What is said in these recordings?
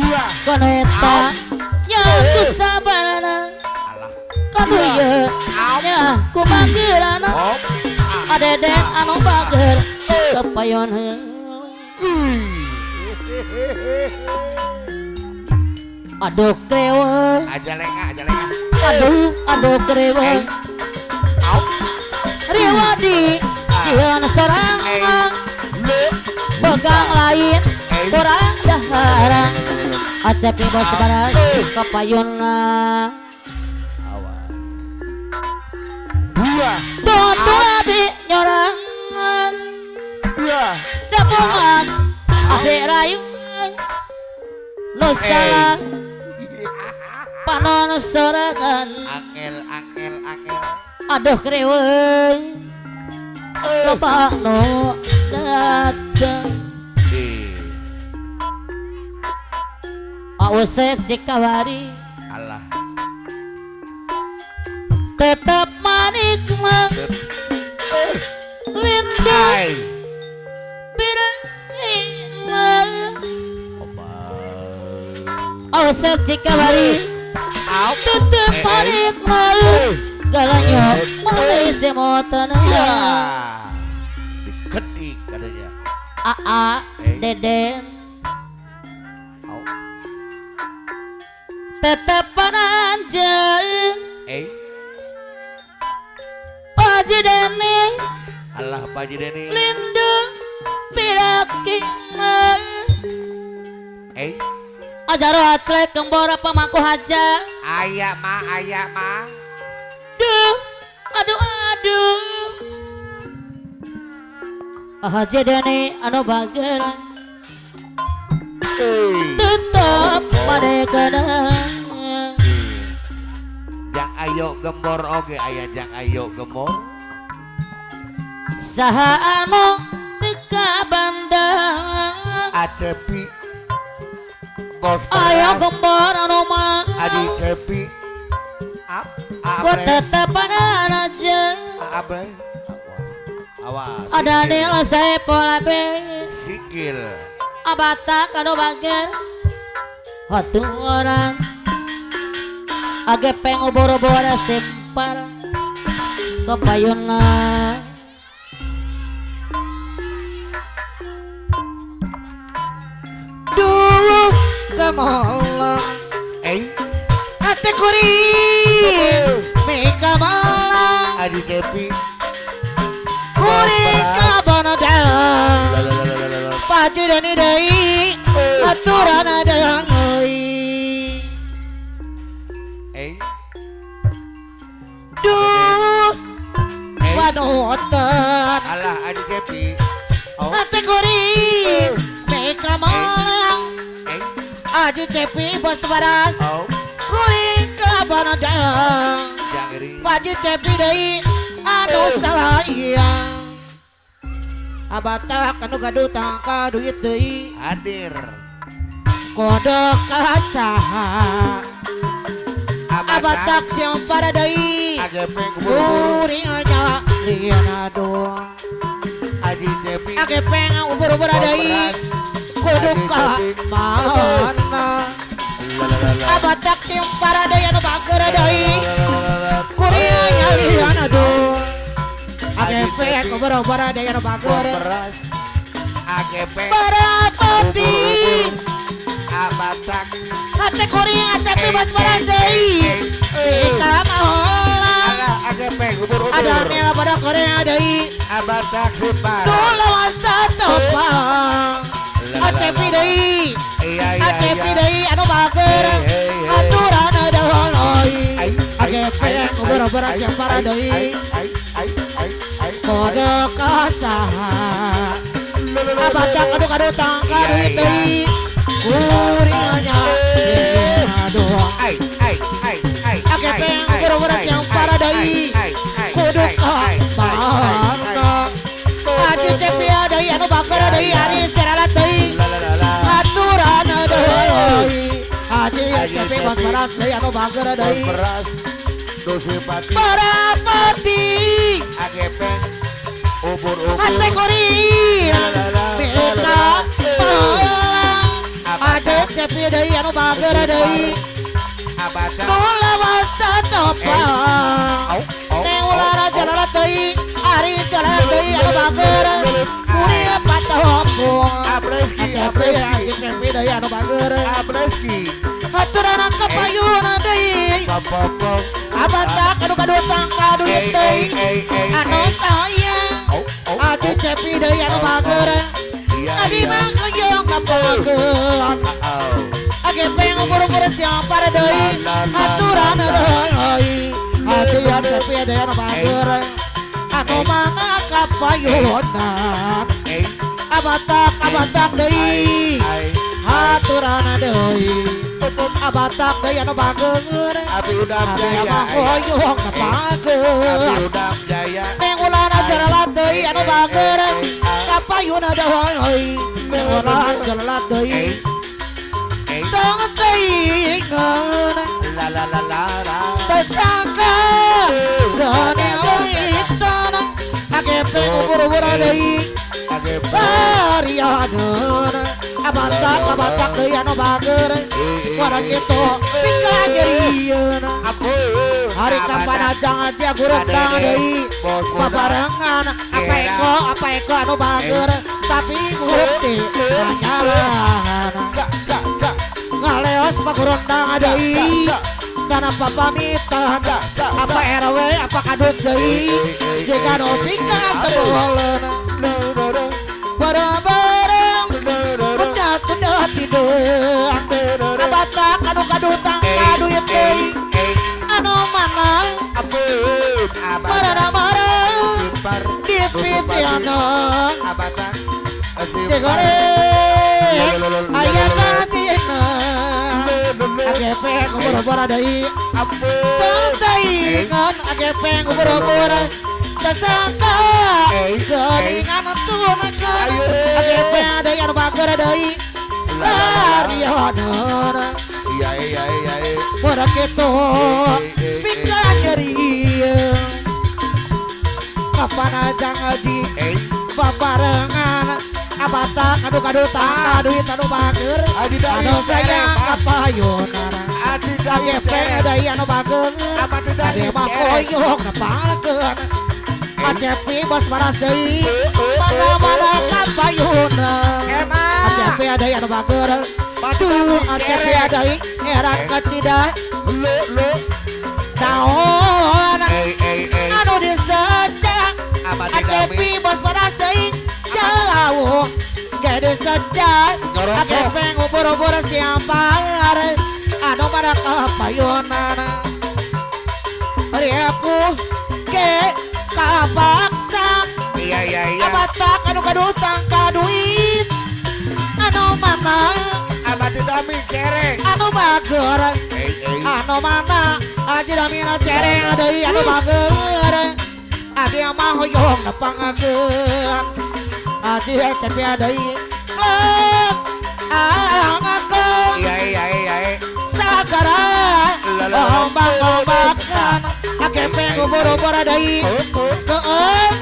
Kono eta nya ku sabarana kono ieu nya ku bageurana adede anu bager kepayon aduh krewe aja lengah aja lengah aduh aduh krewe riwadi jihan sorang begang lain kurang daharan acep bos barat kepayuna dua dua bi nyorangan dapungan adek rayu nu salah panon sorangan angel angel angel aduh kreweng loba nu dateng Ausep cikawari Allah tetap manik mah rindu pirang Ausep cikawari tetap manik mah galanya manis semotan diketik katanya aa deden tetep pananjeng Paji Deni Allah Paji Deni rindu pirakina ajaro aclek gembor apa mangku haja aya ma aya ma duh aduh aduh Haji Deni anu bager tetap pada jang ayo gembor oge aya jang ayo gembor saha anu teka bandang adepi bos ayo gembor anu mah adi tepi ap ku tetep aja abre awas ada nila saya pola be hikil abatak anu bager haturan age pengoboro-boro sempar kepayuna duh kemolang ate kuring meka malang adi tepi kuring kabanadang Paji Deni deui aturan ada euy duh waduh alah adi Cepi ate kuring meka malang Aji Cepi bos baras kuring kabanadang Paji Cepi deui anu sayang abatak anu gaduh tangka duit deui hadir kodok kasaha abatak siang para deui kuring aja lian aduh Aji Cepi agepeng ubur-ubur deui kudu ka mana abatak siang para deui anu bager deui kuring aja lian aduh AGP kubur-ubur ada yang bagur AGP Barapati abatak hati kuring ACP bos barandai Ika mahola AGP kubur-ubur ada nila pada kuring adai abatak sipar tulawas tatopang ACP dei ACP dei anu bager aturan ada holoi AGP kubur-ubur siapa dei kode kasaha abatak aduh-aduh tangka duit deui kuring nya aduh AGP ubur-ubur siang para deui kudu ka mana Aji Cepi deui anu bager deui ari seralat deui aturan deui Aji Cepi bos beras deui anu bager deui Barapati AGP ubur-ubur hate kuring meka malang Aji Cepi deui anu bager deui Abada nu lawas tatopang Neng ulara jalalat deui ari jalan deui anu bager kuria patopong Abreski Acepi Haji Cepi deui anu bager Abreski haturana kapayuna deui Popopong Abatak anu kadutang kaduit deui anu sayang Haji Cepi deui anu bager Abi mah hoyong kapakeun Agepeng ubur-ubur siapa deui haturana deui Haji Cepi deui anu bager anu mana kapayuna Abatak abatak deui haturana deui Abatak deui anu bager Abi Udam Abi Jaya mah hoyong kapakeun Abi Udam Jaya Neng ulana jaralat deui anu bager kapayuna deui Neng ulana jaralat deui Tong teuingeun La la la la la tersangka geuning leuitan Agepeng ubur-ubur deui barianeun Abatak abatak deui anu bager warna kitu pika nyerieun Hari kapan ajang aja gurutang deui babarengan apa eko anu bager tapi bukti kanyalahan ngaleos pagurundang deui tanpa pamitan apa RW apa kadus deui jika nu pika sebeuleun bareng-bareng tunda-tunda tideung abatak anu kadutang kaduit deui anu mana marah-marah dipitiana si goreng aya katina agepeng ubur-ubur deui teuingan agepeng ubur-ubur tersangka geuningan tunekeun agepeng deui anu bager deui arianeun Iya iya iya murah kitu pika nyerieun kapan aja ngaji babarengan abatak anu kadutang kaduit anu bager anu sayang kapayunan agepeng deui anu bager ade mah hoyong nepakeun Acepi bos paras deui mana-mana kapayunan Acepi deui anu bager duh Acepi deui heran kacida naon anu diseja Acepi bos paras deui jauh ge diseja Agepeng ubur-ubur siapa anu mana kapayunan Ripuh ge kapaksa Iya iya iya abatak anu kadutang kaduit anu mana Abadi dami cereng anu bager anu mana Haji Damina cereng deui anu bager abi mah hoyong nepangakeun Haji Cepi deui klep angakeun Iya iya iya sagara ombak-ombakan agepeng ubur-ubur deui keun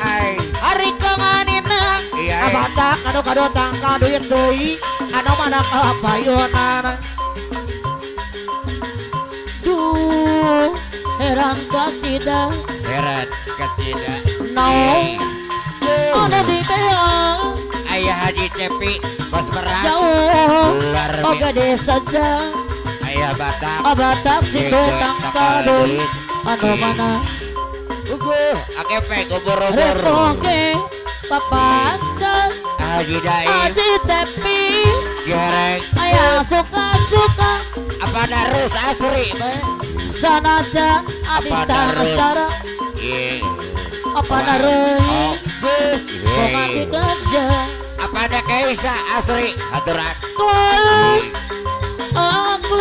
ari kanganina abatak anu kadutang kaduit deui anu mana kapayunan Duh heran kacida heran kacida naon anu dibeang Ayah Haji Cepi bos beras jauh oge diseja Ayah batak abatak sing dutang kaduit anu mana Agepeng ubur-ubur Repoke papacan Haji Daim Haji Cepi Gereng ayah suka-suka apa darus asri sanajan abi sarasara apa nareuh boga dikerja apa ada Kaisa asri aturan aku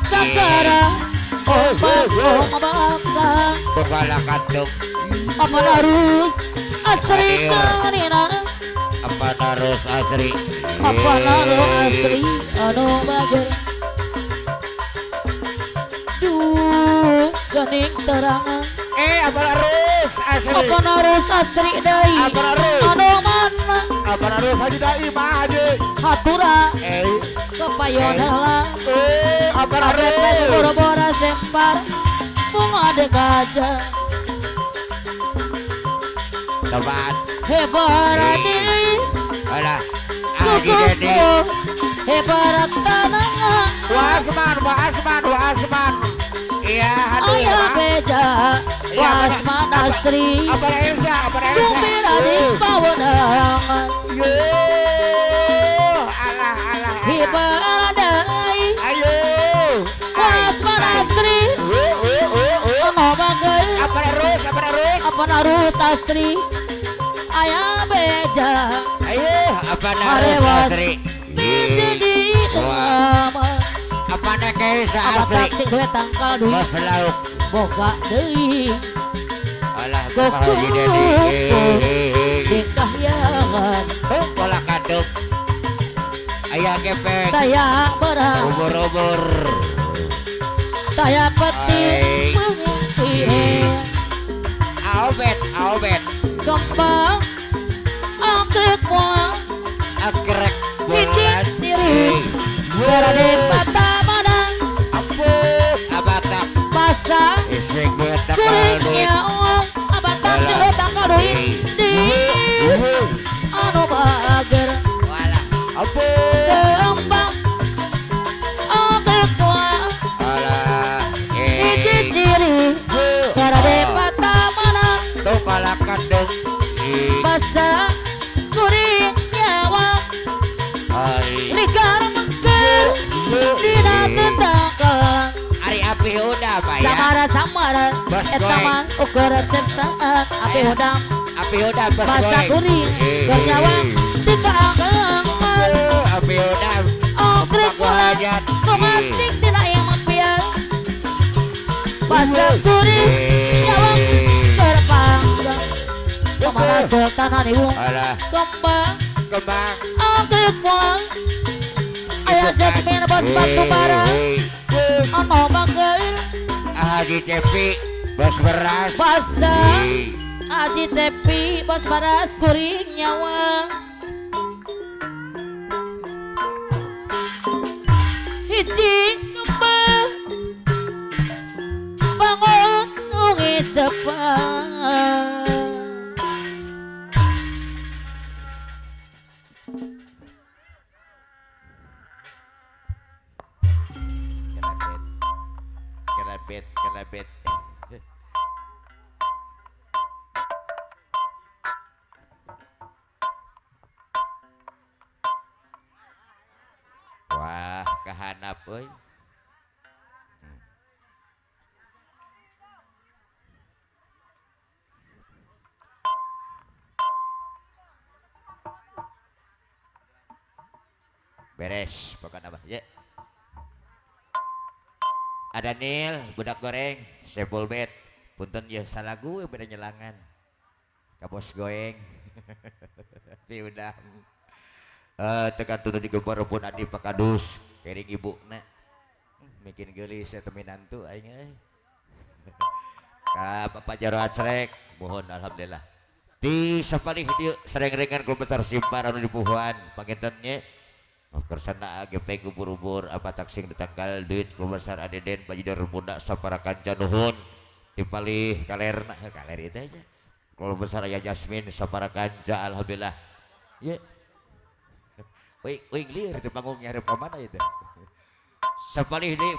sagara ombak-ombakan bukala kantung apa narus asri kanina apa narus asri apa narus asri anu bager duh gening terangan apa narus asri apa narus asri deui apa narus anu mana apa narus haji dai mah haji hatura Kepayon heula Apa Arepe boro-boro sempar bunga de gajah Tobat Hebaradi Alah Haji Dedi kukuku Hebarat tanah Wasman Wasman Wasman. Iya aduh Ayah beja Wasman asri Apa Elsa apa Elsa Kumbira di pawenangan Yo alah alah Hibaradai Ayo Wasman asri Ono bagai Apa arus apa arus Apa narus asri Ayah beja Ayo apa narus Arewas asri Pintu di kamar Apa Keisa Apa asri taksi duit tangkal duit Bos lauk Boga deui Alah Goku Haji Dedi Di kahyangan Bola kandung Ayah kepeng Daya berang Ubur-ubur Daya peti mengungsi Aobet Aobet Kembang Angkrik mola Akrek Hiji bolan ciri Berade patah mana Ampun Abatak Masa Isik duit tangkal Kuring duit nyawa Abatak sila tangkal duit Di Anu bager Walah Ampun Kembang Angkrik mola Alah Hiji ciri Berade patah mana Tuh bola kandung Masa Kuring nyawa Ligar mengker Dina tetangkalan Ari api udah Pak ya Samara samara Bos Eta goeng. mah ukur ciptaan Api hudang Api udah bos Basa goeng. kuring Kernyawa Dikaangkeungan Api udah Ongkrik Pemaku ulang hajat. Rumacik tina impian Basa kuring Nyawa Terpanggang Kemana Sultan Haniwung Alah Kembang kembang Ongkrik ulang Ayah Jasmine bos batu bara Ono banggeul Haji Cepi bos beras Basa Aji Cepi bos baras kuring nyawa Hiji kembang Bangun ungi cepat Kelebet kelebet kelebet. Wah, kahanap euy. Beres pokoknya mah ya. Ada Nil, budak goreng, sepul bet. Punten ya salagu beda nyelangan. Ka bos goeng. Ti udang. Tekan tuduh di gembor pun adi pakadus, kering ibuna. Bikin geulis eta minantu aing euy. Ka Bapak Jaro Acrek, mohon alhamdulillah. Di sapalih dieu sereng-rengan keluar besar simpar anu dipuhuan panginten nya. Kersana AGP ubur-ubur apa taksing ditangkal duit keluar besar adeden bajidor muda sapara kanca nuhun tipalih kalerna kaler itu aja keluar besar aya Jasmine sapara kanca alhamdulillah ye wing wing lieur di panggungnya hareup ka mana itu sapalih deui.